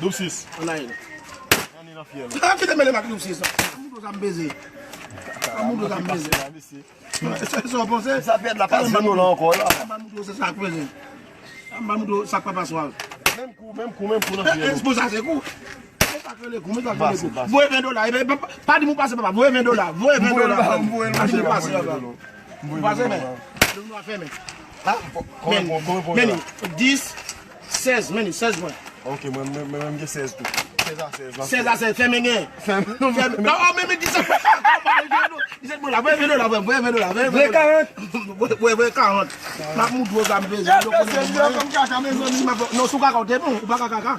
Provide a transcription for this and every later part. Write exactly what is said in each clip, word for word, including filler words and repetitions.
Doub sis. Ann ale. Ann ale nan fyèl. Ah, kite mele m ak doub sis la. Moudo sa m peze. Moudo sa m peze. Sa w panse? Sa pèd la pa ven dola ankò la. Sa m ba moudo se sa k peze. Sa m ba moudo sa k pa paswa. Menm kou, menm kou, menm kou nan fyèl. Bon, sa se kou. Se sa k rele kou, men sa k rele kou. Voye ven dola. Epi pa, pa, pa di m ou pase, papa. Voye ven dola. Voye ven dola. Pa di m ou pase, papa. Ou pase, men. Doub nwa fèmen. Men, men, dis, sèz, men, sèz pwen. Ok, mwen, mwen, mwen, mwen gen sèz tou. Sèz a sèz, la. Sèz a sèz, fèmen gen. Fèmen, non, fèmen. Non, oh, men, men, disèt pwen. Disèt pwen la, voye ven dola, voye ven dola, voye ven dola. Voye karant. Voye, voye, voye karant. M ap moutre w sa m peze. Non, sou kaka, w te bon, ou pa ka kaka.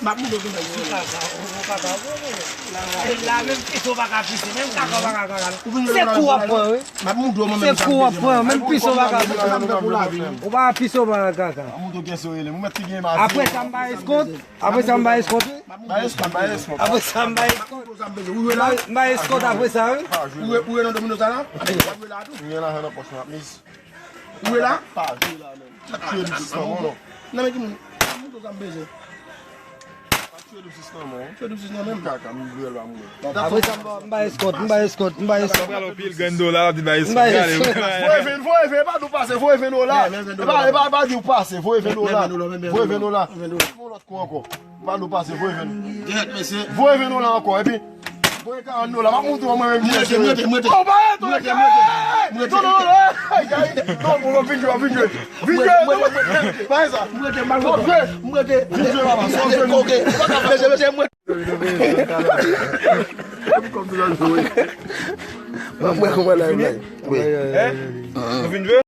M ap moutre w sa m peze. Sou kaka, ou kaka, ou kaka. La, menm piso pa ka pise, menm kaka pa ka kaka. Se kou w ap pran, wi. M ap moutre w mwen menm sa m peze. Se kou w ap pran, menm piso pa ka pise. Ou pa piso pa ka kaka. M ap moutre w kiyès ou rele. Mwen mèt ki gen mazi. Apre sa, m ba eskont. Apre sa, m ba eskont. Ba eskont, ba eskont. Apre sa, m ba eskont. Ou jwe la? M ba eskont apre sa, wi. Ou jwe, ou jwe nan domino sa la? Ou jwe la tou? M gen lajan nan pòch mwen, please. Ou jwe la? Pa jwe la, menm. Tchwe doub sis nan men w, non. Nan men ki moun? Moun sa m peze. Pa tchwe doub sis nan men w. Tchwe doub sis nan men m. Kaka, m vle l pa mouri. Apre sa, m ba, m ba eskont, m ba eskont, m ba eskont. Sa pral anpil grenn dola, l ap di ba eskont. M ba eskont. Voye ven, voye ven, pa di w pase, voye ven dola. E pa, e pa, e pa di w pase, voye ven dola. Voye ven dola, voye ven dola. Voye ven dola. Yon lòt kou ankò. Pa di w pase, voye ven. Dirèk, mesye. Voye ven dola ankò, epi voye karant dola, m ap moutre w mwen menm ki mesye. Mwen te, mwen te. Oh, pa eto, mwen te, mwen te. Non, non, non, non, ay, ay. Non, non, vin jwe, vin jwe. Vin jwe, non, pa sa. Mwen te, mwen te, mwen te. Vin jwe, papa, sa w jwe. Ok, mesye, mesye, mwen. Kòm tout an jwe. Mwen, mwen, kòman la, wi. Hein? Nou fin jwe?